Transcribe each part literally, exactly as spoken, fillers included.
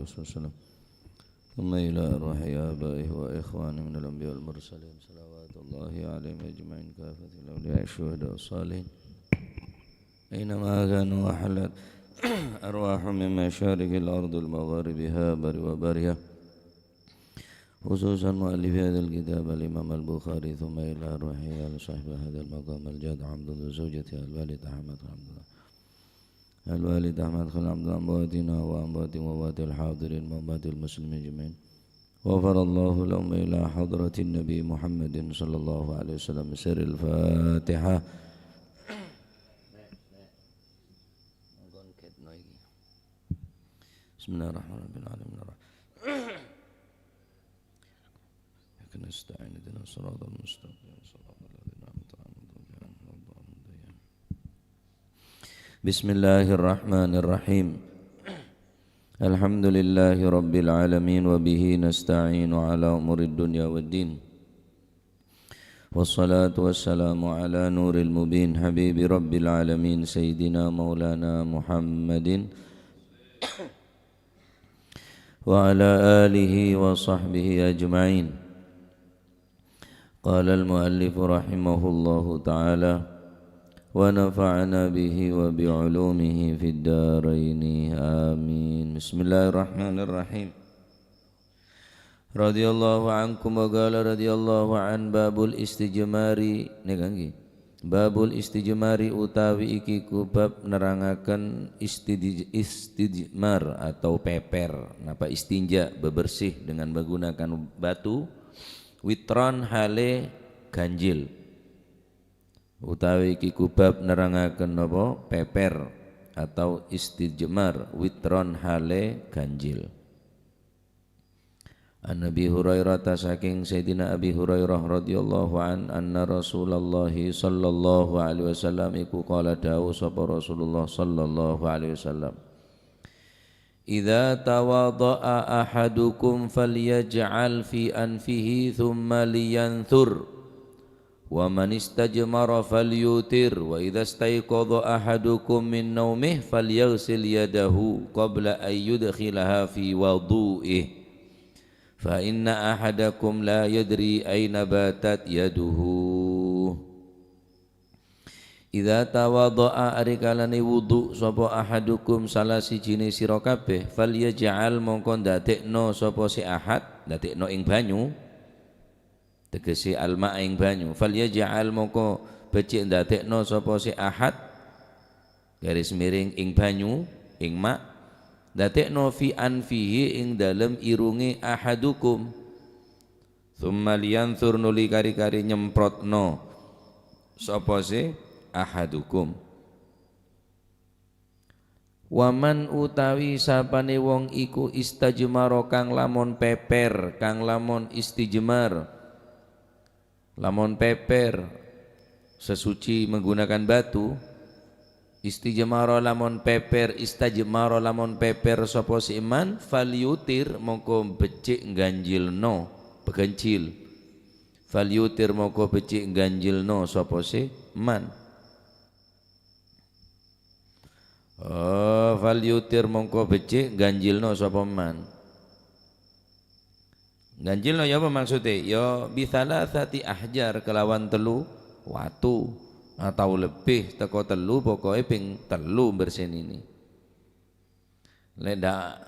والسلام. ثم إلى أرواح آبائه وإخوانه من الأنبياء والمرسلين، صلوات الله عليهم أجمعين، كافة الأولياء الشهداء الصالحين، أينما كانوا وحلت أرواحهم من مشارق الأرض لمغاربها بر وبرها، خصوصا مؤلف هذا الكتاب الإمام البخاري، ثم إلى أرواح آل صاحب هذا المقام الجاد عبد الله زوجته الوالد أحمد عبد الله، الوالد أحمد خليل عبد الله، أمواتنا وأموات وأموات الحاضرين وأموات المسلمين أجمعين. غفر الله لهم إلى حضرة النبي محمد صلى الله عليه وسلم. سر الفاتحة. بسم الله الرحمن الرحيم. العالمين الرحمن. إياك نستعين، اهدنا الصراط المستقيم، صراط الذين أنعمت عليهم غير المغضوب عليهم ولا الضالين. بسم الله الرحمن الرحيم. الحمد لله رب العالمين، وبه نستعين على أمور الدنيا والدين. والصلاة والسلام على نور المبين، حبيب رب العالمين، سيدنا مولانا محمد وعلى آله وصحبه أجمعين. قال المؤلف رحمه الله تعالى، ونفعنا به وبعلومه في الدارين، آمين. بسم الله الرحمن الرحيم. رضي الله عنكم وقال رضي الله عن باب الاستجمار، nèka ngghi. Babul istijmari utawi iki ku bab nerangaken istij-, istijmar atau pèpèr, napa istinja, bebersih dengan menggunakan batu, witron hale ganjil. Utawi iki ku bab nerangaken napa? Pèpèr atau istijmar, witron hale ganjil. An Abi Hurairah, ta saking Sayyidina Abi Hurairah radhiyallahu an, anna Rasulullah sallallahu alaihi wasallam iku qala, dawuh sapa Rasulullah sallallahu alaihi wasallam, "Idza tawadha'a ahadukum falyaj'al fi anfihi tsumma liyanthur." "Wa man istajmara falyutir, wa idza istaiqadha ahadukum min naumih falyaghsil yadahu qabla an yudkhilaha fi wudhu'ih, fa inna ahadakum la yadri aina batat yaduhu." Idza tawadha'a, arikalane wudu sapa ahadukum, salah sijine sira kabeh, falyaj'al, mongko ndadekno sapa se ahad, ndadekno ing banyu. Tegese al-ma'a ing banyu. Falyaj'al, mongko becik ndadekno sapa se ahad, garis miring, ing banyu, ing ma', ndadekno fi anfihi, ing dalem irunge ahadukum. Tsumma liyanthur, nuli kari-kari nyemprotno sapa se ahadukum. Waman, utawi sapane wong iku, istajmara, kang lamun peper, kang lamun istijmar, lamun peper, sesuci menggunakan batu, istijmara lamun peper, istajmara lamun peper sapa si man, falyutir, mongko becik ngganjilno, peganjil. Falyutir, mongko becik ngganjilno sapa si man. Oh, falyutir, mongko becik ganjilno sapa man. Ganjilno ya apa maksude? Ya bithalathati ahjar, kelawan telu watu, atau lebih teko telu, pokoke ping telu bersenine. Lek ndak,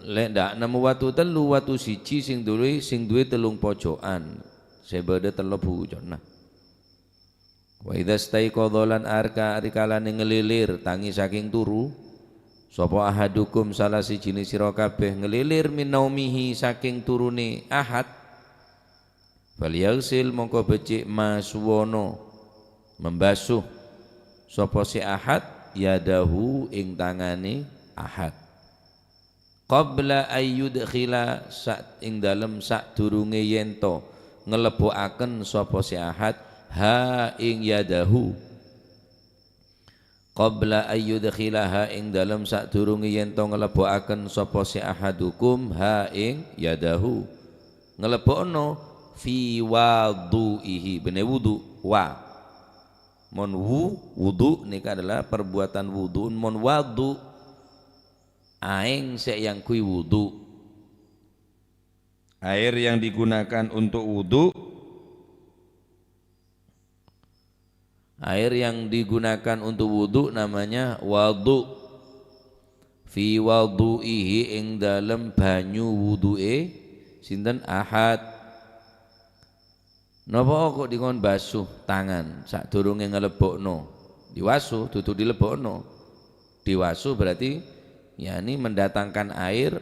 lek ndak nemu watu telu, watu siji sing duwe, sing duwe telung pojokan, se badha tello buconna. Wa idza staiqadha, lan arka-, arikalane ngelilir, tangi saking turu, sapa ahadukum, salah sijine sira kabeh, ngelilir, min naumihi, saking turune ahad, falyaghsil, mongko becik masuwono, membasuh, sapa se ahad, yadahu, ing tangane ahad. Qabla ayyudkhila, sa-, ing dalem sadurunge yento nglebbuaken sapa se ahad, ha, ing yadahu. Qabla ayyudkhila, ha, ing dalem sadurunge yento nglebbuaken sapa se ahadukum, ha, ing yadahu. Nglebbuno fi wadu'ihi, benne wudu, wa. Mon wu, wudu nika adalah perbuatan wudu, mon wadu, aèng sè èangghuy wudhu. Air yang digunakan untuk wudhu, air yang digunakan untuk wudhu namanya wadhu. Fi wadhu'ihi, ing dalem banyu wudhu'e sinten? Ahad. Napa kok dikon basuh tangan sadurunge ngalebokno? Diwasu, dudu dilebokno. Diwasu berarti, yakni mendatangkan air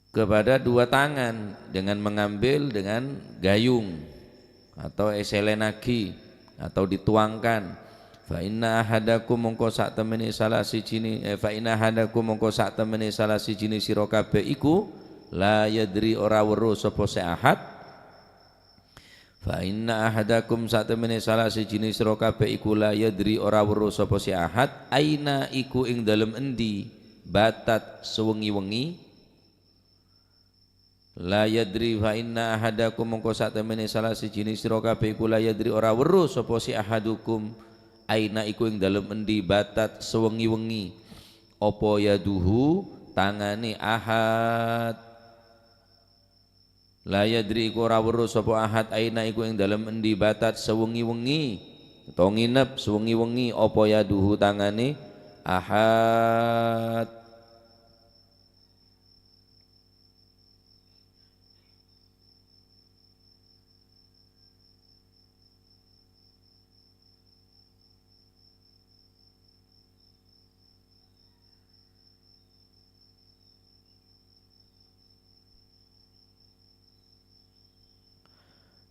kepada dua tangan dengan mengambil dengan gayung atau eselennagi atau dituangkan. Fa inna ahadakum, mongko sak temene salah sijine, eh, fa inna ahadakum, mongko sak temene salah sijine sira kabeh iku la yadri, ora weruh sapa se ahad. Fa inna ahadakum, sak temene salah sijine sira kabeh iku la yadri, ora weruh sapa se ahad, aina, iku ing dalem endi, batat, sewengi-wengi. La yadri, fa inna ahadakum, mongko sak temene salah sijine sira kabeh iku la yadri, ora weruh sapa se ahadukum, aina, iku ing dalem endi, batat, sewengi-wengi, apa yaduhu, tangane ahad. La yadri, iku ora weruh sapa ahad, aina, iku ing dalem endi, batat, sewengi-wengi, to nginep sewengi-wengi, apa yaduhu, tangane ahad.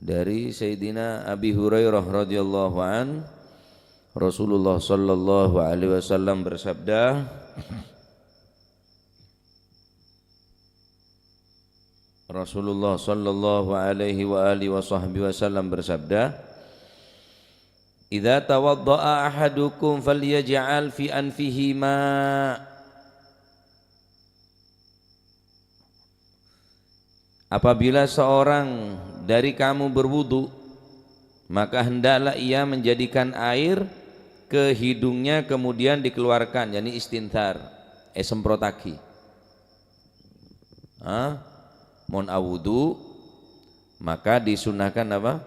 Dari Sayyidina Abi Hurairah radhiyallahu an, Rasulullah sallallahu alaihi wasallam bersabda, Rasulullah sallallahu alaihi wa alihi wa sahbihi wasallam bersabda, "Idza tawadda'a ahadukum falyaj'al fi anfihi ma." Apabila seorang dari kamu berwudu, maka hendaklah ia menjadikan air ke hidungnya kemudian dikeluarkan, yakni istinthar, esemprotagi. Ah, mon awudu, maka disunahkan apa?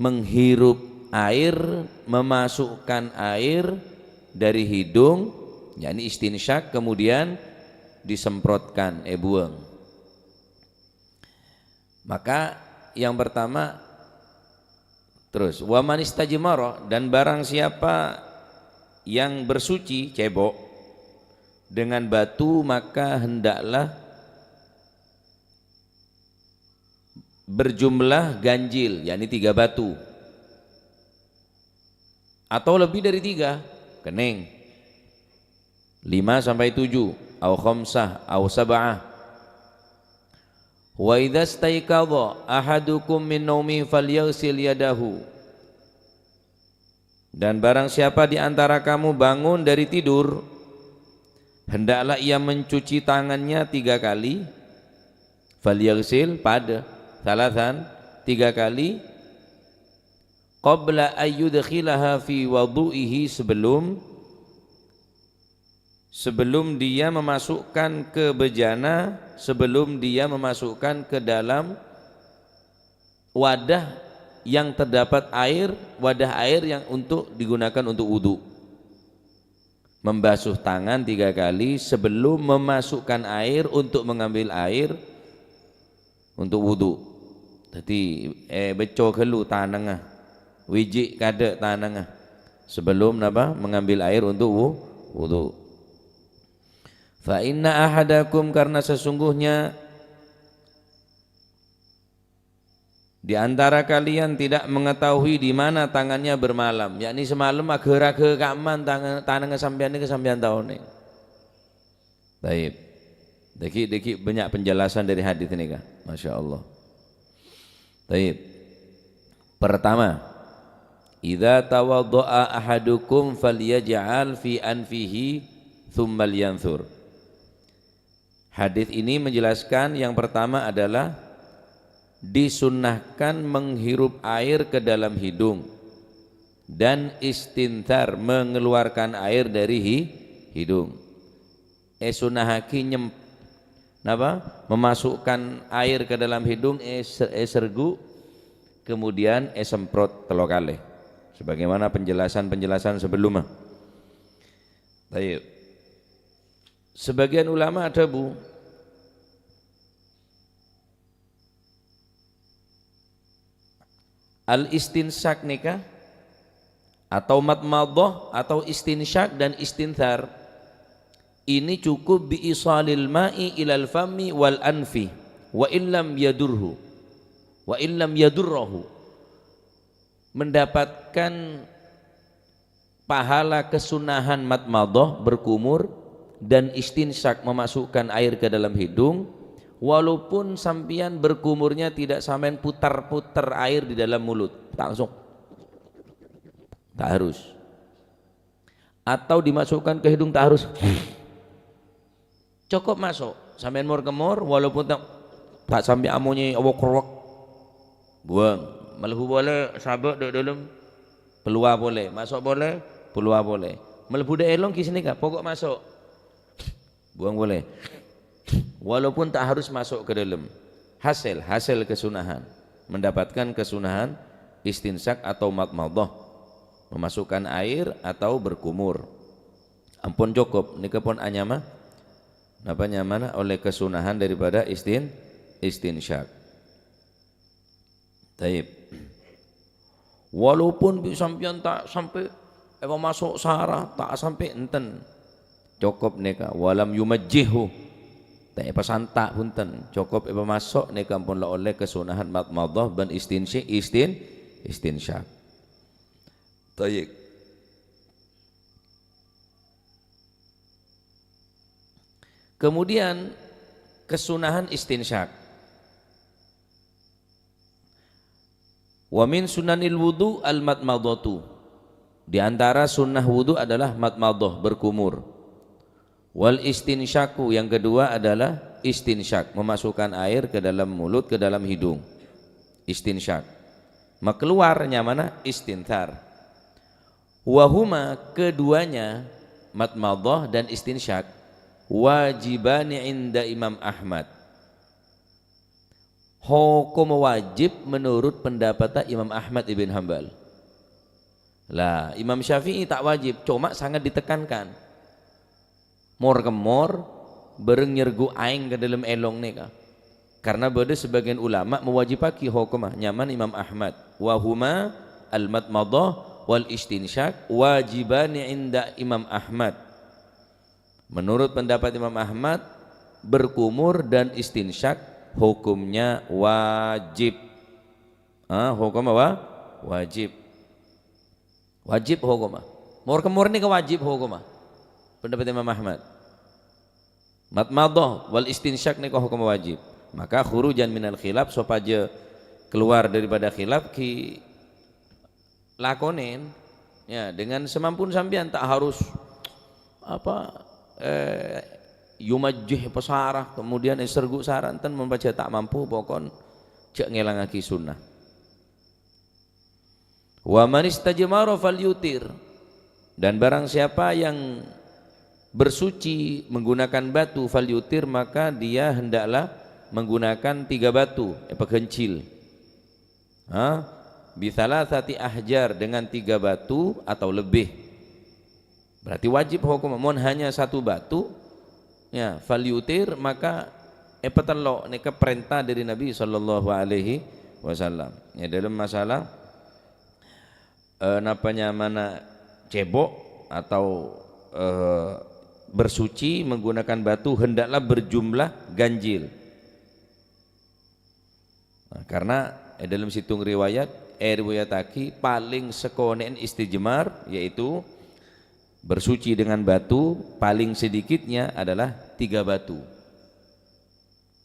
Menghirup air, memasukkan air dari hidung, yakni istinsyak, kemudian disemprotkan, eh, buang. Maka yang pertama, terus, "Wa man istajmara," dan barang siapa yang bersuci, cebok, dengan batu, maka hendaklah berjumlah ganjil, yakni tiga batu. Atau lebih dari tiga, keneng. Lima sampai tujuh, au khamsah, au sab'ah. "Wa idza staiqadha ahadukum min naumi falyaghsil yadahu." Dan barang siapa di antara kamu bangun dari tidur, hendaklah ia mencuci tangannya tiga kali, falyaghsil, pada, thalatsan, tiga kali, qabla ayyudkhilaha fi wudu'ihi, sebelum sebelum dia memasukkan ke bejana, sebelum dia memasukkan ke dalam wadah yang terdapat air, wadah air yang untuk digunakan untuk wudu. Membasuh tangan tiga kali sebelum memasukkan air untuk mengambil air untuk wudu. Dadi, eh, becco ghâllu tanangnga, wiji' kadâ' tanangnga, sebelum napa? Mengambil air untuk wu-, wudu. "Fa inna ahadakum," karena sesungguhnya di antara kalian tidak mengetahui di mana tangannya bermalam, yakni semalam aghâr-aghâr ka'emma tangan, tanangnga sampèyan nèka sampèyan ta' onèng. Taib. Dâgghi'-dâgghi' bânnya' penjelasan dari hadis nèka. Masya Allah. Taib. Pertama, "Idza tawadda'a ahadukum falyaj'al fi anfihi tsumma lyanthur." Hadis ini menjelaskan yang pertama adalah disunnahkan menghirup air ke dalam hidung dan istinthar, mengeluarkan air dari hi-, hidung. Èsunnahaghi nyem-, napa? Memasukkan air ke dalam hidung, èse-, èsergu', kemudian èsemprot tello kalè. Sebagaimana penjelasan-penjelasan sebelumnya. Tayyib. Sebagian ulama adhâbu, al-istinsyak nèka, atau madmadah, atau istinsyak dan istinthar, ini cukup bi isalil ma'i ilal fami wal anfi, wa illam yadurhu, wa illam yadurrahu. Mendapatkan pahala kesunahan madmadah, berkumur, dan istinsyak, memasukkan air ke dalam hidung, walaupun sampeyan berkumurnya tidak sampeyan putar-putar air di dalam mulut, langsung. Tak harus. Atau dimasukkan ke hidung, tak harus. Cokop maso'. Sampèyan mor-kemmor, walaupun ta', ta' sampè' amonyè awok-rowok. Buwâng. Malbu polè, sabâ' dâ' dâlem. Pèluwa polè. Maso' polè, pèluwa polè. Malbu dâ' èlong ghi' sanèka, pokok maso'. Buwâng polè. Walaupun tak harus masuk ke dalam. Hasil, hasil kesunahan. Mendapatkan kesunahan istinsyak atau madmadah. Memasukkan air atau berkumur. Ampon cokop, nèka pon anyama, napa nyamana oleh kesunahan daripada istin-, istinsyak. Taib. Walaupun bi' sampèyan ta' sampè' èpamaso' sara, ta' sampè' enten. Cokop nèka, walam yumajjihu. Ta' èpasanta' bhunten, cokop èpamaso' nèka ampon la ollè kesunahan madmadah bân istinsi-, istin-, istinsyak. Taib. Kemudian kesunahan istinsyak. Wa min sunanil wudu al-madmadatu. Di antara sunnah wudu adalah madmadah, berkumur. Wal istinsyaku, yang kedua adalah istinsyak, memasukkan air ke dalam mulut, ke dalam hidung. Istinsyak. Makeluar nyamana istinthar. Wahuma, keduanya, madmadah dan istinsyak, wajibani inda Imam Ahmad. Hokom wajib menurut pendapatnya Imam Ahmad ibn Hambal. Lah, Imam Syafi'i tak wajib, cuma sangat ditekankan. Mor-kemmor, bâreng nyergu' aèng ka dâlem èlong nèka. Karena bâdâ sebagian ulama mewajibagi hokomma, nyaman Imam Ahmad. Wa huma al-madmadah wal istinsyak wajibani inda Imam Ahmad. Menurut pendapat Imam Ahmad, berkumur dan istinsyak hukumnya wajib. Ah, hukum apa? Wajib. Wajib hukumma. Mor-kemmor nèka wajib hukumma. Pendapat Imam Ahmad. Madmadah wal istinsyak nèka hukum wajib. Maka khurujan minal khilaf, sopajâ keluar daripada khilaf, ki lakonen, ya, dengan semampu sampèyan, tak harus, apa, eh, yumajjih pasara, kemudian èsergu' sara, enten mon pajâ ta' mampu, pokon jhâ' ngèlangaghi sunnah. Wa man istajmara falyutir. Dan barang siapa yang bersuci menggunakan batu, falyutir, maka dia hendaklah menggunakan tiga batu, èpaghânjhil. Ha? Bi thalathati ahjar, dengan tiga batu atau lebih. Berarti wajib hukum. Mon hanya satu batu, ya, falyutir, maka èpatello', nèka perintah dari Nabi sallallahu alaihi wasallam. Ya, dalam masalah, eh, napa nyamana cebok atau, eh, bersuci menggunakan batu, hendaklah berjumlah ganjil. Nah, karena è dâlem sèttong riwayat, èriwayataghi palèng sakonè'en istijmar, yaitu bersuci dengan batu, palèng sedikitnya adalah tiga batu.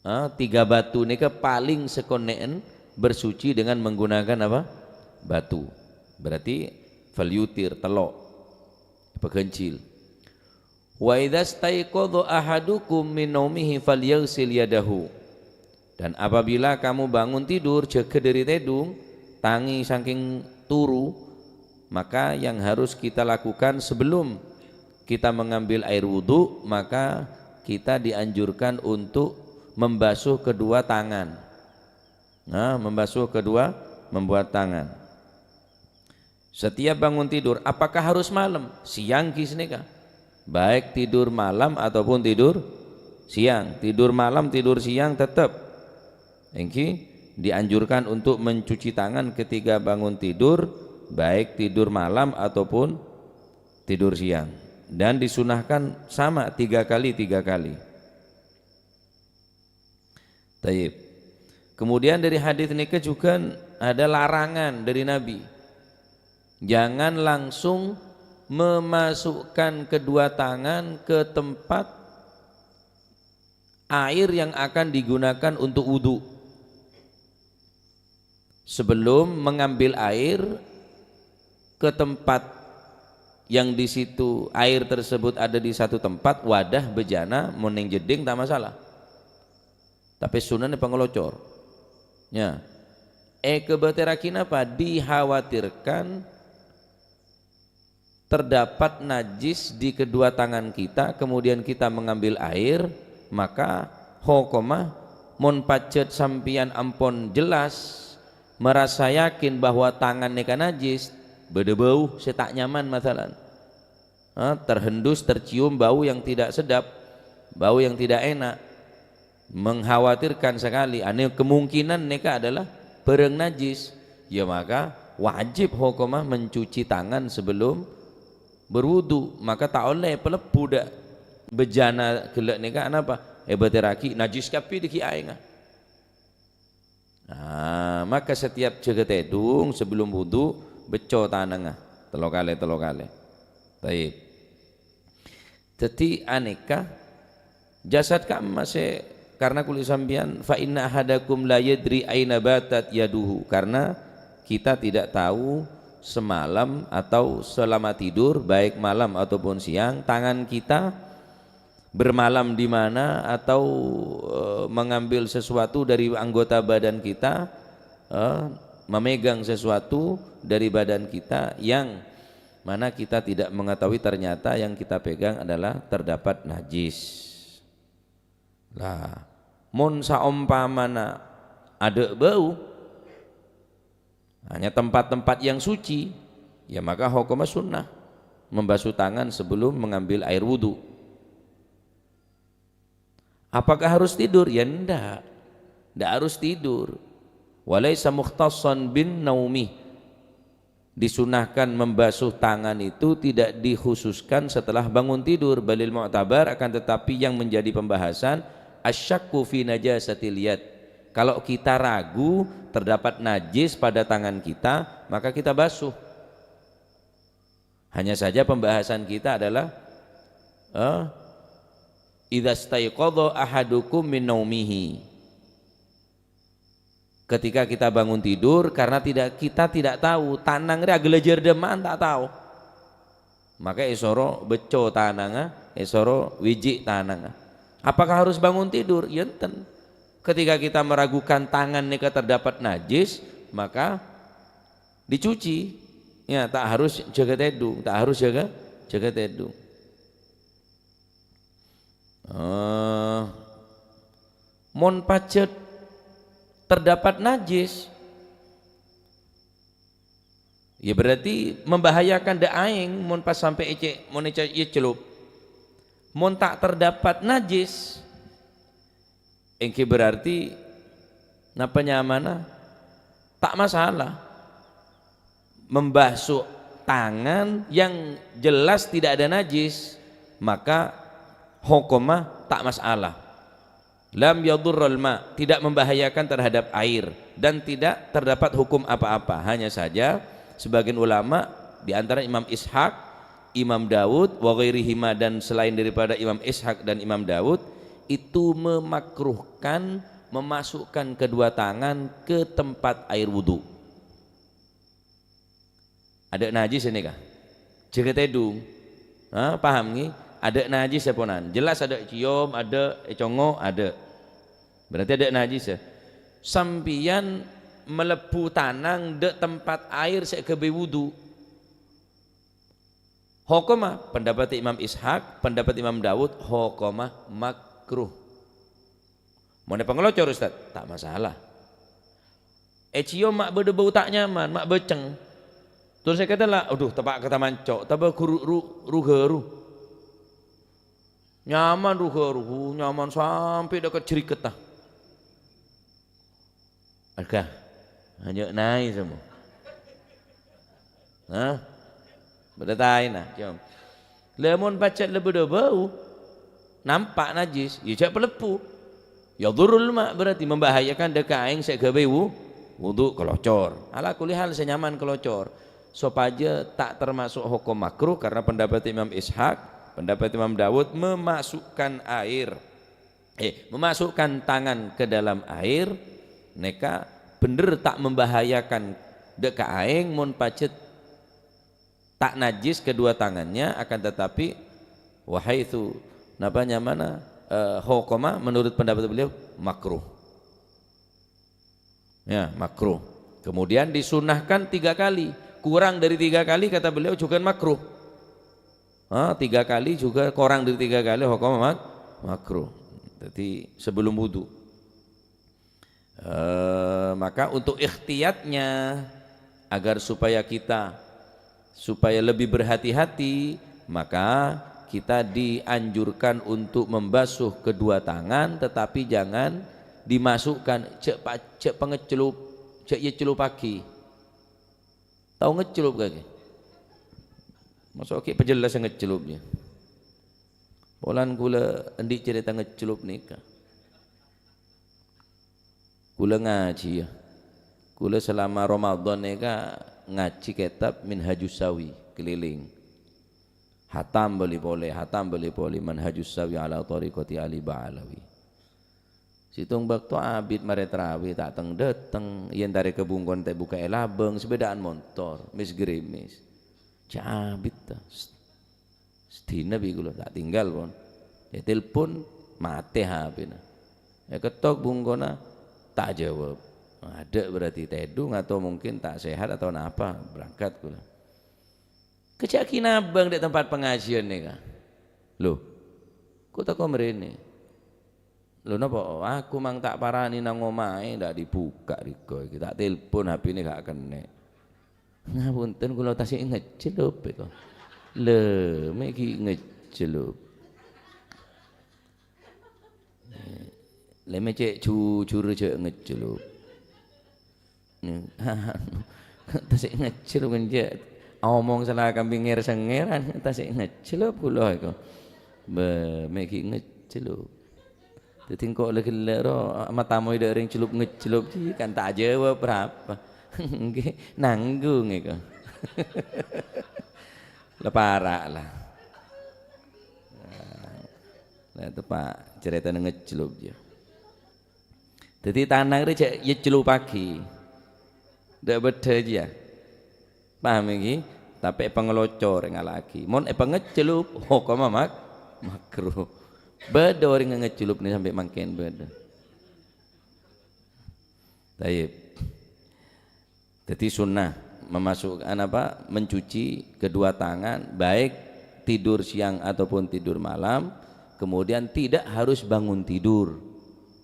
Ah, tiga batu nèka palèng sakonè'en bersuci dengan menggunakan apa? Batu. Berarti falyutir, tello'. Èpaghânjhil. "Wa idza staiqadha ahadukum min naumihi falyaghsil yadahu." Dan apabila kamu bangun tidur, jaga dari tèdung, tangi saking turu, maka yang harus kita lakukan sebelum kita mengambil air wudhu, maka kita dianjurkan untuk membasuh kedua tangan. Nah, membasuh kedua, membuat tangan. Setiap bangun tidur, apakah harus malam? Siang ghi sanèka. Baik tidur malam ataupun tidur siang. Tidur malam, tidur siang tetap. Èngghi dianjurkan untuk mencuci tangan ketika bangun tidur, baik tidur malam ataupun tidur siang. Dan disunahkan sama tiga kali, tiga kali. Tayyib. Kemudian dari hadis nèka juga ada larangan dari Nabi. Jangan langsung memasukkan kedua tangan ke tempat air yang akan digunakan untuk wudhu. Sebelum mengambil air ke tempat yang di situ air tersebut ada di satu tempat, wadah bejana, mon neng jeddhing, ta' masalah. Tapè sunanna pangalocor. Ya. Èkabâtèrraghi napa? Dikhawatirkan terdapat najis di kedua tangan kita, kemudian kita mengambil air, maka hokomma, mon pajhât sampèyan ampon jelas, merasa yakin bahwa tangan nèka najis, bâdâ bâu sè ta' nyaman, masalan. Eh, terhendus, tercium bau yang tidak sedap, bau yang tidak enak, mengkhawatirkan sekali. Ane kemungkinan nèka adalah bârâng najis. Ya, maka wajib hokomma mencuci tangan sebelum berwudu. Maka ta' ollè palebbu dâ' bejjhâna ghellâ' nèka, anapa? Èbâtèrraghi najis kabbhi dâgghi' aèngnga. Nah, maka setiap jâgâ tèdung sebelum wudu, becco tanangnga tello kalè, tello kalè. Taib. Dhâddhi anèka jasad ka'emma sè, karna kulâ sampèyan, "Fa inna ahadakum la yadri aina batat yaduhu," karena kita tidak tahu semalam atau selama tidur, baik malam ataupun siang, tangan kita bermalam di mana atau, eh, mengambil sesuatu dari anggota badan kita, eh, memegang sesuatu dari badan kita yang mana kita tidak mengetahui ternyata yang kita pegang adalah terdapat najis. Lah, mon saompamana adâ' bâu, hanya tempat-tempat yang suci, ya maka hokomma sunnah membasuh tangan sebelum mengambil air wudu. Apakah harus tidur? Ya ndak. Ndak harus tidur. Walaisa mukhtassan bin naumi. Disunahkan membasuh tangan itu tidak dikhususkan setelah bangun tidur. Balil mu'tabar, akan tetapi yang menjadi pembahasan, asyakku fi najasatil yad. Kalau kita ragu terdapat najis pada tangan kita, maka kita basuh. Hanya saja pembahasan kita adalah, eh, "Idza staiqadha ahadukum min naumihi." Ketika kita bangun tidur, karena tidak, kita tidak tahu, tanang rè aghâlâjâr dâ' emma ta' tahu. Maka èsoro becco tanangnga, èsoro wiji' tanangnga. Apakah harus bangun tidur? Ya enten. Ketika kita meragukan tangan nèka terdapat najis, maka dicuci. Ya, ta' harus jâgâ tèdung, ta' harus jâgâ, jâgâ tèdung. Eh, mon pajhât terdapat najis, ya berarti membahayakan dâ' aèng mon pas sampè' ècè', mon ècè', ècelup. Mon ta' terdapat najis, èngghi berarti napa nyamana? Ta' masalah. Membasuh tangan yang jelas tidak ada najis, maka hokomma ta' masalah. Lam yadhurral ma, tidak membahayakan terhadap air dan tidak terdapat hukum apa-apa. Hanya saja sebagian ulama, di antara Imam Ishaq, Imam Daud, wa ghairihima, dan selain daripada Imam Ishaq dan Imam Daud, itu memakruhkan memasukkan kedua tangan ke tempat air wudu. Adâ' najis ini kah? Jâgâ tèdung. Ha, paham ngghi? Adâ' najis saponan. Jelas adâ' ciom, adâ' ècongo', adâ'. Berarti adâ' najis ya. Sampèyan malebbu tanang dâ' tempat air sè èghâbây wudu. Hokoma, pendapat Imam Ishak, pendapat Imam Daud, hokoma makruh. Mon èpangalocor, Ustaz, ta' masalah. Èciom ma' bâdâ bâu ta' nyaman, ma' bâceng. Terros èkatella', "Adhu, teppa' ka taman co', taba ru-, ru-, ru-gharu." Nyaman ru-gharu, nyaman sampè' dâ' ka jhâriketta. Arga, hanya naik semua. Hah? Bâdâ taèna, cong. Lamon pajhât la bâdâ bâu, nampa' najis, ya jhâ' palebbhu. Yadhurrul ma', berarti membahayakan dâ' ka aèng sè ghâbây wu-, wudhu kalocor. Ala kulli hal sè nyaman kalocor. Sopajâ ta' termasuk hokom makruh karena pendapat Imam Ishak, pendapat Imam Daud memasukkan air, eh, memasukkan tangan ke dalam air, nèka bhendher ta' membahayakan dâ' ka aèng mon pajhât ta' najis kedua tangannya, akan tetapi, wa haitsu, napa nyamana, eh, hokoma, menurut pendapat beliau, makruh. Ya, makruh. Kemudian disunahkan tiga kali. Kurang dari tiga kali, kata beliau, juga makruh. Ah, tiga kali juga, kurang dari tiga kali, hokoma mak-, makruh. Jadi, sebelum wudhu. Eh, maka untuk ikhtiyatnya, agar supaya kita, supaya lebih berhati-hati, maka kita dianjurkan untuk membasuh kedua tangan, tetapi jangan dimasukkan, jhâ' pa-, jhâ' pangeclup, jhâ' èclupaghi. Tao ngeclup kakè? Masa' ghi' pajellas ngeclup, ya? Polana kaulâ andi' carèta ngeclup nèka. Kaulâ ngajhi, ya. Kaulâ selama Ramadan nèka ngajhi kètab Minhajus Sawi, keliling. Hatam bâli polè, hatam bâli polè, Manhajus Sawi ala Thariqati Ali Ba'alawi. Sèttong bâkto abit marè tarawih ta' teng-dâteng, yèn tarè ka bungkona ta' èbuka'è labâng, sè bâdâ'ân montor, mes-gerimis. Jhâ' abit, ta. Sedina bi' kaulâ, ta' tinggal pon. Ya, telpon, matè H P-na. Ya, kettok bungkona, ta' jawab. Adâ' berarti tèdung atau mungkin ta' sehat atau napa, berangkat kaulâ. Kejjhâ' ghi' nabâng dâ' tempat pengajian nèka. Lho, ko' tako' marèna. Lho, napa? Aku mang ta' parani nang ommaè, ndak dibuka rèko iki. Ta' telpon, H P-na ghi' kennè'. Ngapunten, kaulâ ta' sè ngeclup, èko. Lè, mè' ghi' ngeclup. Lè, mè' cè' jujur jhâ' ngeclup. Ta' sè ngeclup, kan, cè'. Omong sala kambing ngèr-sèngèran, ta' sè ngeclup kaulâ, èko. Bâ, mè' ghi' ngeclup. Dhâddhi engko' la ghellâ' ro, matamoy dâ' rèng celup-ngecelup, jhi, kan ta' ajâwâb rapa. Èngghi, nanggung èko. La para' la. La teppa' carètana ngecelup, jhi. Dhâddhi tanang rè jhâ' ècelupaghi. Dâ' bâddhâ jiyâ. Paham èngghi? Tapè pangalocor èngala'aghi. Mon èpangecelup, hokoma mak-, makruh. Bâdâ orèng ngecelup nè sampè' mangkèn bâdâ. Tayyib. Jadi sunnah memasukkan apa? Mencuci kedua tangan, baik tidur siang ataupun tidur malam, kemudian tidak harus bangun tidur.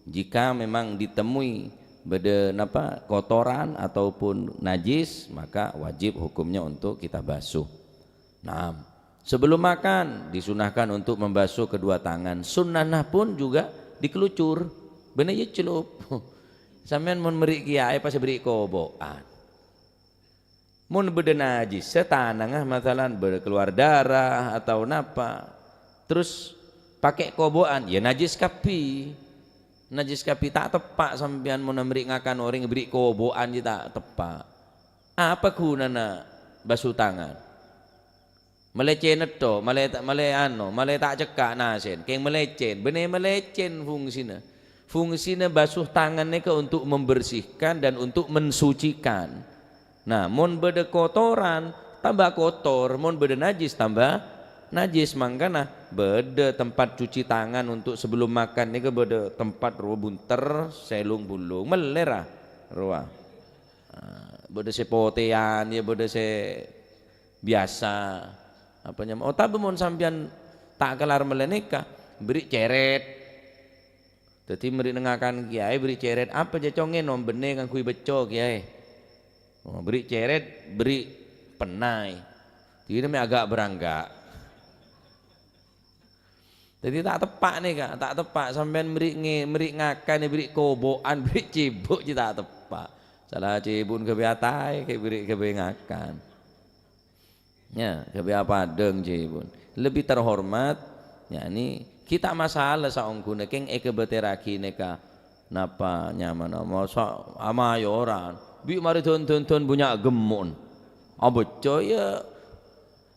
Jika memang ditemui bâdâ napa? Kotoran ataupun najis, maka wajib hukumnya untuk kita basuh. Naam. Sebelum makan, disunahkan untuk membasuh kedua tangan. Sunnahna pun juga dikelucur. Bânnè ècellup. Sampèyan mon mèrè' kèyaè pas bèrri' kobo'an. Mon bâdâ najis, sè tanangnga masalan bâdâ keluar darah atau napa, terus pakè' kobo'an, ya najis kabbhi. Najis kabbhi, ta' teppa' sampèyan mon mèrè' ngakan orèng bèrri' kobo'an, ya ta' teppa'. Apa ghunana basuh tangan? Malècèn ètto, malè ta-, malè ano, malè ta' cekka' nasèn, kèng malècèn, bânnè malècèn fungsina. Fungsina basuh tangan nèka untuk membersihkan dan untuk mensucikan. Nah, mon bâdâ kotoran, tamba kotor, mon bâdâ najis, tamba najis. Mangkana bâdâ tempat cuci tangan untuk sebelum makan nèka bâdâ tempat rowa bhunter, sèlong bulung, mellèr, ah, rowa. Ah, bâdâ sè potèyan, ya bâdâ sè biyasa. Apa nyama-, otabâ mon sampèyan ta' kellar mellè nèka, bherri' cèrèt. Dhâddhi mèrè' neng ngakan kèyaè bherri' cèrèt, apa jâ congè nombenne ngangghuy becco kèyaè. Oh, bherri' cèrèt, bherri' pennai. Dhina mè' agâ' berangga'. Dhâddhi ta' teppa' nèka, ta' teppa'. Sampèyan mèrè' nge-, mèrè' ngakan, bherri' kobo'an, bherri' cèbuk jâ ta' teppa'. Sala cèbu'en ghâbây ataè, kè bherri' ghâbây ngakan. Ya, ghâbây apadâng cèbu'en. Lebbi terhormat, yakni ghi' ta' masalah saongghuna kèng èkabâtèrraghi nèka napa nyamana, masa' amayoran, bi' marè dân-dân-dân bânnya' gemmo'en. Abâcca ya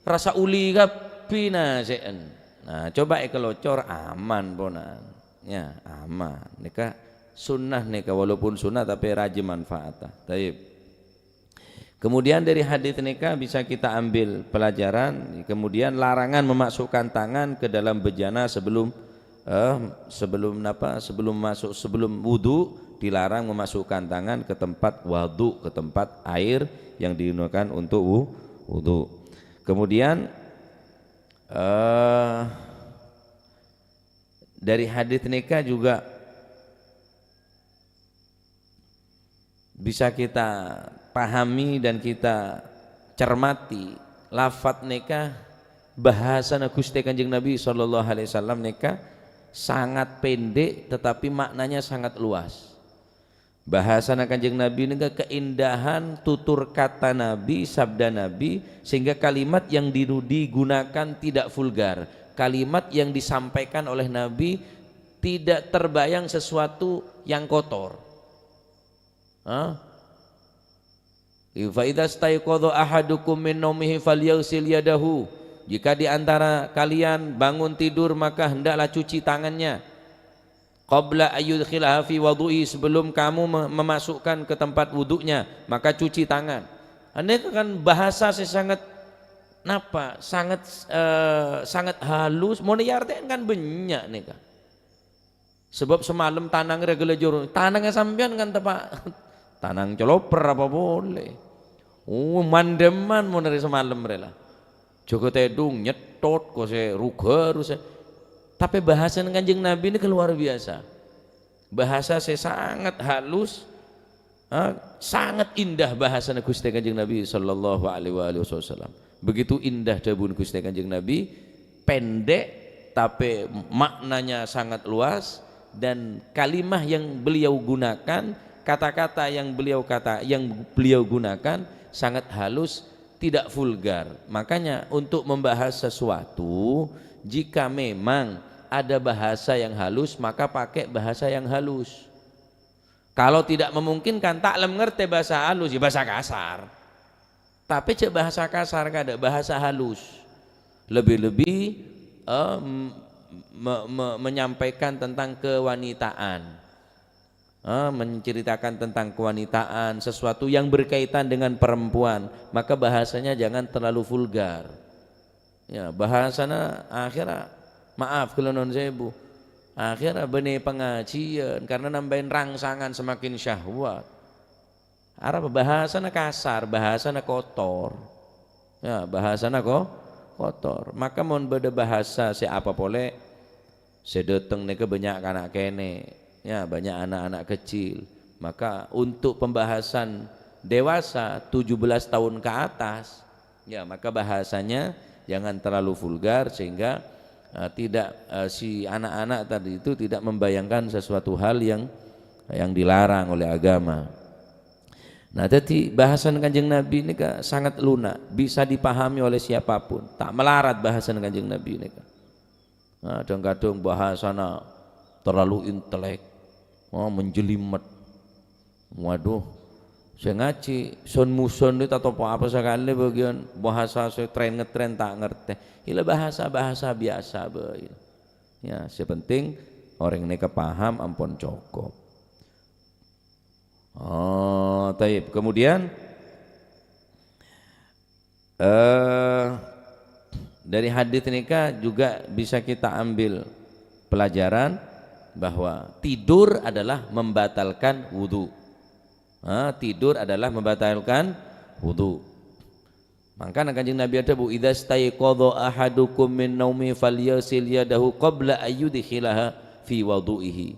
rassa olè kabbhi nasè'en. Nah, coba èkalocor aman, ponan. Ya, aman. Nèka sunnah nèka, walaupun sunnah tapè rajâ manfaata. Taib. Kemudian dari hadis nèka bisa kita ambil pelajaran, kemudian larangan memasukkan tangan ke dalam bejana sebelum, eh, sebelum napa? Sebelum masuk, sebelum wudu, dilarang memasukkan tangan ke tempat wadu, ke tempat air yang digunakan untuk wu-, wudu. Kemudian, eh, dari hadis nèka juga bisa kita pahami dan kita cermati, lafat nèka, bahasana Ghustè Kanjeng Nabi sallallahu alaihi wasallam nèka sangat pendek, tetapi maknanya sangat luas. Bahasana Kanjeng Nabi nèka keindahan tutur kata Nabi, sabda Nabi, sehingga kalimat yang diru-, digunakan tidak vulgar. Kalimat yang disampaikan oleh Nabi tidak terbayang sesuatu yang kotor. Hah? "Fa idza staiqadha ahadukum min naumihi falyaghsil yadahu." Jika di antara kalian bangun tidur, maka hendaklah cuci tangannya. "Qabla ayyudkhilaha fi wudu'i," sebelum kamu me-, memasukkan ke tempat wuduknya, maka cuci tangan. Ini kan bahasa sè sangat napa? Sangat, eh, sangat halus. Mon èartè'an kan bânnya' nèka. Sebab samalem tanang rè ghellâ' jhurung. Tanangnga sampèyan kan teppa' tanang coloper apa polè. Oh, mandhâman mon arè samalem rè la. Jâgâ tèdung, nyettot, kosè ruga, rusa. Tapè bahasana Kanjeng Nabi nèka luar biasa. Bahasa sè sangat halus, ha, sangat indah bahasana Ghustè Kanjeng Nabi sallallahu alaihi wa alihi wasallam. Begitu indah dhâbuna Ghustè Kanjeng Nabi, pendek, tapè maknanya sangat luas, dan kalimah yang beliau gunakan, kata-kata yang beliau kata-, yang beliau gunakan sangat halus, tidak vulgar. Makanya untuk membahas sesuatu, jika memang ada bahasa yang halus, maka pakai bahasa yang halus. Kalau tidak memungkinkan, ta' lem ngartè bhâsa halus, ya bhâsa kasar. Tapè jhâ' bhâsa kasar, kadhâ' bhâsa halus. Lebih-lebih, eh, m-, me-, me-, menyampaikan tentang kewanitaan. Eh, menceritakan tentang kewanitaan, sesuatu yang berkaitan dengan perempuan, maka bahasanya jangan terlalu vulgar. Ya, bahasana akhirnya, maaf, kula nuwun sewu. Akhirnya bânnè pangajiân karena nambâi rangsangan semakin syahwat. Arapa bahasana kasar, bahasana kotor. Ya, bahasana ko-, kotor. Maka mon bâdâ bahasa sè apa polè, sè dâteng nèka bânnya' kana' kènè', ya, bânnya' anak-anak kecil. Maka untuk pembahasan dewasa tujuh belas tahun ke atas, ya, maka bahasanya jangan terlalu vulgar sehingga, eh, tidak, eh, si anak-anak tadi itu tidak membayangkan sesuatu hal yang, yang dilarang oleh agama. Nah, dhâddhi bahasana Kanjeng Nabi nèka sangat lunak, bisa dipahami oleh siapapun. Ta' malarat bahasana Kanjeng Nabi nèka. Nah, kadhâng-kadhâng bahasana terlalu intelek, oh, menjelimet. Waduh, sè ngajhi son-muson nèka ta' topo apa sakalè bâgiyân bahasa sè tren-ngetren ta' ngartè. Ila bahasa-bahasa biasa bhâi. Ya, sè penting orèng nèka paham ampon cokop. Oh, taib. Kemudian, eh, dari hadis nèka juga bisa kita ambil pelajaran bahwa tidur adalah membatalkan wudu. Ah, tidur adalah membatalkan wudu. Mangkana Kanjeng Nabi adhâbu, "Idza staiqadha ahadukum min naumi falyaghsil yadahu qabla ayyudkhilaha fi wudhu'ihi."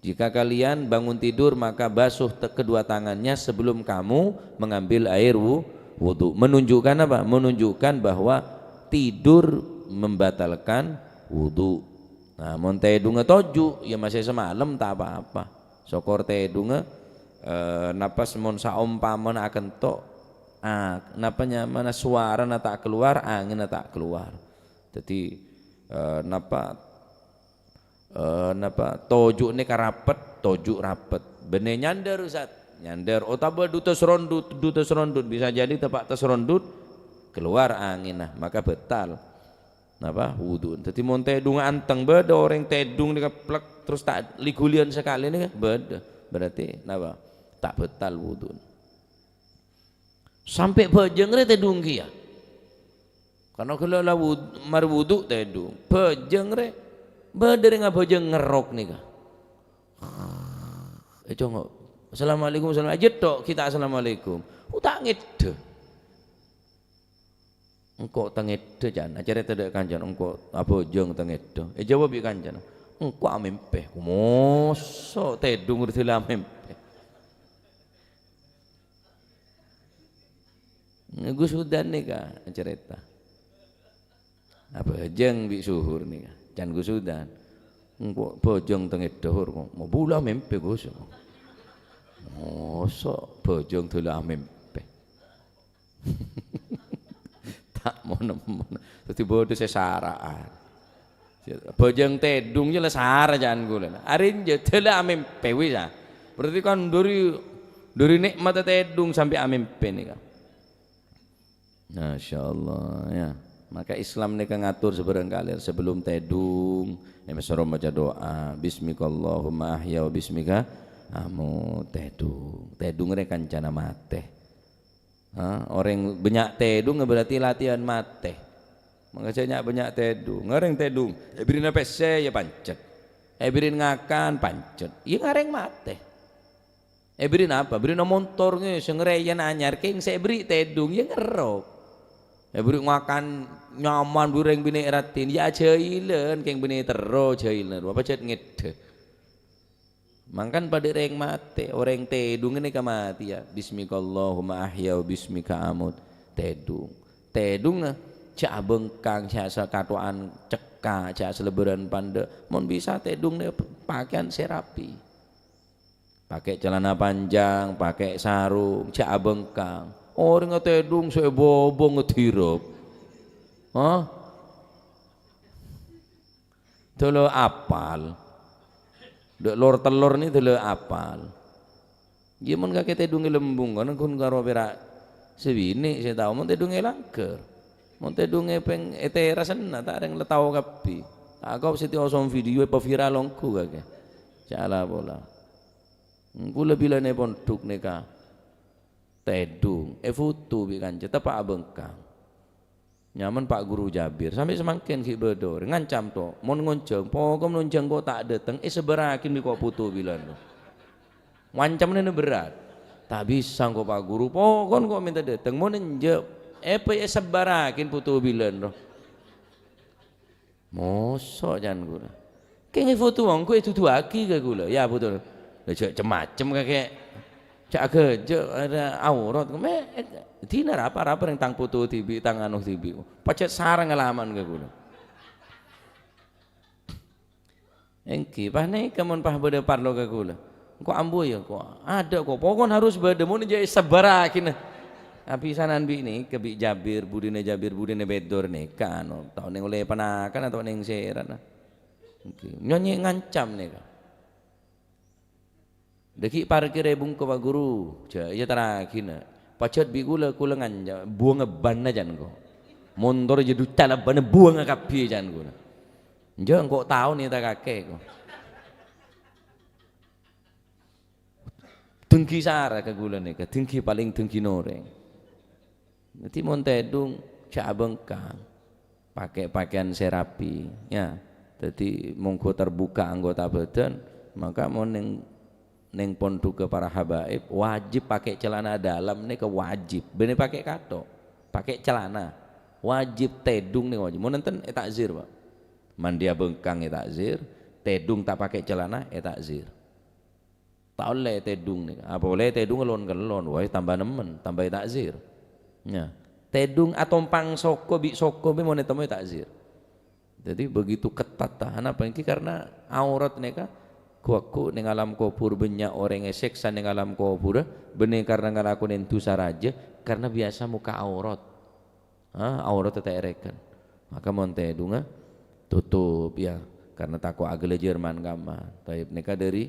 Jika kalian bangun tidur, maka basuh te-, kedua tangannya sebelum kamu mengambil air wu-, wudhu. Menunjukkan apa? Menunjukkan bahwa tidur membatalkan wudhu. Nah, mon tèdungnga toju', ya masè samalem ta' pa-apa. Sokor tèdungnga, eh, napa mon saompamana akento', ah, napa nyamana sowarana ta' kalowar, angenna ta' kalowar. Dhâddhi, eh, napa, eh, napa toju' nèka rapet, toju' rapet. Bânnè nyandhâr, Ustaz. Nyandhâr. Otabâ du terserondut, du terserondut. Bisa jadi teppa' terserondut, kalowar angenna, maka batal. Napa? Wudhu. Dhâddhi mon tèdungnga anteng, bâdâ orèng tèdung nèka plek terros ta' li-ghuliyân sakalè nèka, bâdâ. Berarti napa? Ta' batal wudhu. Sampè' bhâjâng rè tèdung kèya. Karna ghellâ' la wud-, marè wudhu tèdung. Bhâjâng rè, bâdâ rè ngabhâjâng ngerrok nèka. Ècongo'. "Assalamualaikum, salam." Ajhât tok, ghi' ta' assalamualaikum. Oh, ta' ngèdhâ. "Engko' tangèdhâ, can." Acarèta dâ' kancana, "Engko' abhâjâng tangèdhâ." Èjâwâb bi' kancana, "Engko' amèmpè." Moso' tèdung rè dhâlâ amèmpè. Gus Hudan nèka acarèta. Abhâjâng bi' Suhur nèka, can Gus Hudan. "Engko' bhâjâng tangèdhâ, Hur." "Mo bhulâ amèmpè, Gus." Moso' bhâjâng dhâlâ amèmpè. Ta' mon-, mon-, dhâddhi bâdâ sè sara'an. Bhâjâng tèdung jâ la sara can ghulâ. Arèya dhâlâ amèmpè wis, ah. Berarti kan dâri, dâri nè'matta tèdung sampè' amèmpè nèka. Masya Allah, ya. Maka Islam nèka ngatur sabârâng kalèr sebelum tèdung, è, massoro maca doa, "Bismikallahumma ahya wa bismika amut," tèdung. Tèdung rè kancana matè. Ha, orèng bânnya' tèdung berarti latihan matè. Mangkana jhâ' nya'-bânnya' tèdung. Orèng tèdung, èbèrri'na pèssè, ya pancet. Èbèrri' ngakan, pancet. Ya ngarèng matè. Èbèrri'na apa? Bèrri'na montor ngè, sè ngarèya anyar, kèng sè èbèrri' tèdung, ya ngerrok. Èbèrri' ngakan nyaman, bèrri' rèng binè' raddhin, ya ajhâilân, kèng binè' terro jhâilân, apa jhât ngèdhâ. Mangkana padâ rèng matè, orèng tèdung nèka matè, ya. "Bismikallahumma ahya wa bismika amut." Tèdung. Tèdung, eh, jhâ' abhângkang, jhâ' sakato'an cekka', jhâ' salèbârân pandâ'. Mon bisa tèdung nè pakèyan sè rapi. Pakè' calana panjang, pakè' sarung, jhâ' abhângkang. Orèng tèdung sè bobong ngedirep. Hah? Dâlâ apal. Dâ' lor-tellor nè dâlâ apal. Iyâ, mon kakè tèdungè lembung, kan ghun karo pèra' sè binè' sè tao, mon tèdungè langghâr. Mon tèdungè pèng-, è tèrasanna, ta' rèng la tao kabbhi. Tako' sè tèosom video èpaviral ongghu kakè. Cala pola. Kaulâ bilâna è pondhuk nèka tèdung, èfoto bi' kanca, teppa' abhângkang. Nyaman Pak Guru Jabir, sampè' samangkèn ghi' bâdâ orèng ngancam, to, mon ngonjhâng, pokok ngonjhâng ko' ta' dâteng, èsebbhârraghi bi' ko' foto bilân. Ngancamma nèka berrâ'. Ta' bisa engko', Pak Guru, pokok ko' mènta dâteng, mon enjâ', èpè-, èsebbhârraghi foto bilân, to. Moso', can kaulâ. Kèng èfoto engko' èduduwâghi ka kaulâ. Ya, foto. Lah, jhâ' cem-macem kakè. Jhâ' aghâjâ', ada aurat. Mè', dina rapa-rapa rèng tang foto dhibi', tang anu dhibi'. Pajhât sareng alaman ka kaulâ. Èngghi, panèka mon pas bâdâ parlo ka kaulâ. Engko' ambu ya, ko'. Ada ko', pokon harus bâdâ, mon jhâ' èsebbhârraghina. Abhisanan bi' nèka, bi' Jabir, budina Jabir, budina Bedor nèka, anu, tao nèng ollè panakan atau nèng sèra. Èngghi, nyanyè ngancam nèka. Dâgghi' parkirè bungko, Pak Guru, jhâ' èyataraghina. Pajhât bi' kaulâ, kaulâ ngancam, buwângnga bânna, can ko'. Montor jhâ' ducca la bânna buwângnga kabbhi, can kaulâ. Enjâ', engko' tao nèta kakè, ko'. Denggi sara ka kaulâ nèka, denggi palèng denggina orèng. Dhâddhi mon tèdung, jhâ' abhângkang. Pakè pakèyan sè rapi, ya. Dhâddhi, mongghu terbuka anggota badan, maka mon nèng, nèng pondhughâ para habaib, wajib pakè calana dalam nèka wajib. Bânnè pakè kathok. Pakai celana. Wajib tèdung nèka wajib. Mon enten ètakzir, Pak. Mandi abângkang ètakzir, tèdung ta' pakai celana ètakzir. Ta' ollè tèdung nèka. Apa polè tèdung lon-kellon, wah, tamba nemmen, tamba ètakzir. Nya. Tèdung atompang soko bi' soko bi' mon ètemmo ètakzir. Jadi begitu ketat tahan apa ènggi karena aurat nèka ghu-lagghu neng alam kobhur bânnya' orèng èsèksa neng alam kobhur, bânnè karena ngalakonè dhusa rajâ, karena biasa mokka' aurat. Ha, aurat ta' èrèken. Maka mon tèdungnga tutup ya, karena tako' aghâlâjâr man-kamman. Taib nèka dhâri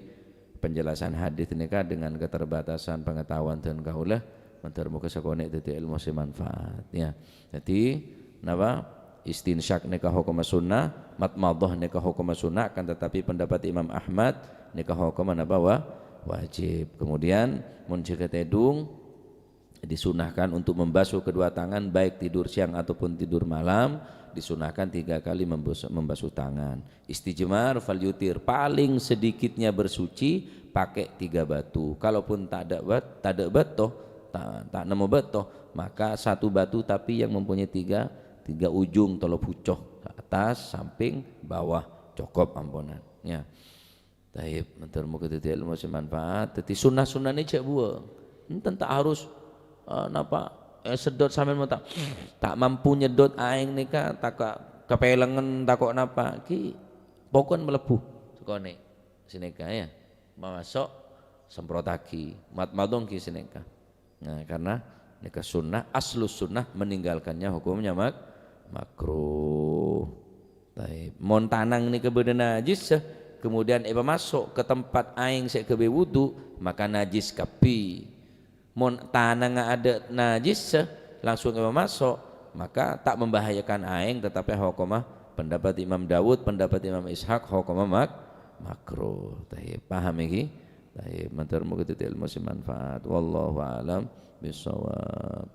penjelasan hadis nèka dengan keterbatasan pengetahuan dân kaulâ, mandhâr moghâ sakonè' dhâddhi èlmo sè manfaat, ya. Jadi, napa? Istinsyak nèka hokomma sunnah, madmadhah nèka hokomma sunnah, akan tetapi pendapat Imam Ahmad nèka hokomma napa? Wa-, wajib. Kemudian, mon jâgâ tèdung, disunahkan untuk membasuh kedua tangan, baik tidur siang ataupun tidur malam, disunahkan tiga kali membus-, membasuh tangan. Istijmar, falyutir, paling sedikitnya bersuci pakai tiga batu. Kalaupun tadâ' bât-, tadâ' bâto, ta-, ta' nemmo bâto, maka satu batu tapi yang mempunyai tiga, tiga ujung, tello buco, atas, samping, bawah, cokop amponan. Ya. Taib, mandhâr moghâ dhâddhi èlmo sè manfaat. Dhâddhi sunnah-sunnahna jhâ' buwâng. Enten ta' harus, eh, napa, eh, seddhot sampèyan mon ta', ta' mampu nyeddhot aèng nèka, ta' ka-, kapèlengngen, tako' napa. Ghi pokon mlebu sakonè'. Sanèka, ya. Mamaso', semprotaghi. Madmadhah ghi sanèka. Nah, karena nèka sunnah, aslu sunnah, meninggalkannya hukumnya mak-, makruh. Taib. Mon tanang nèka bâdâ najis, kemudian èpamaso' ka tempat aèng sè èghâbây wudu, maka najis kabbhi. Mon tanangnga adâ' najis, langsung èpamaso', maka ta' membahayakan aèng, tetapi hokomma pendapat Imam Daud, pendapat Imam Ishak, hokomma mak-, makruh. Taib. Paham iki? Taib. Mandhâr moghâ dhâddhi èlmo sè manfaat. Wallahu a'lam bishawab.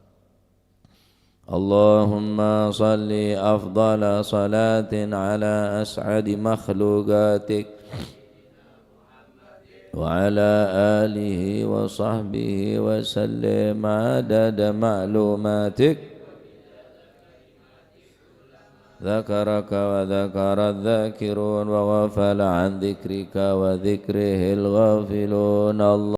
اللهم صل أفضل صلاة على أسعد مخلوقاتك وعلى آله وصحبه وسلم عدد معلوماتك. ذكرك وذكر الذاكرون وغفل عن ذكرك وذكره الغافلون. الله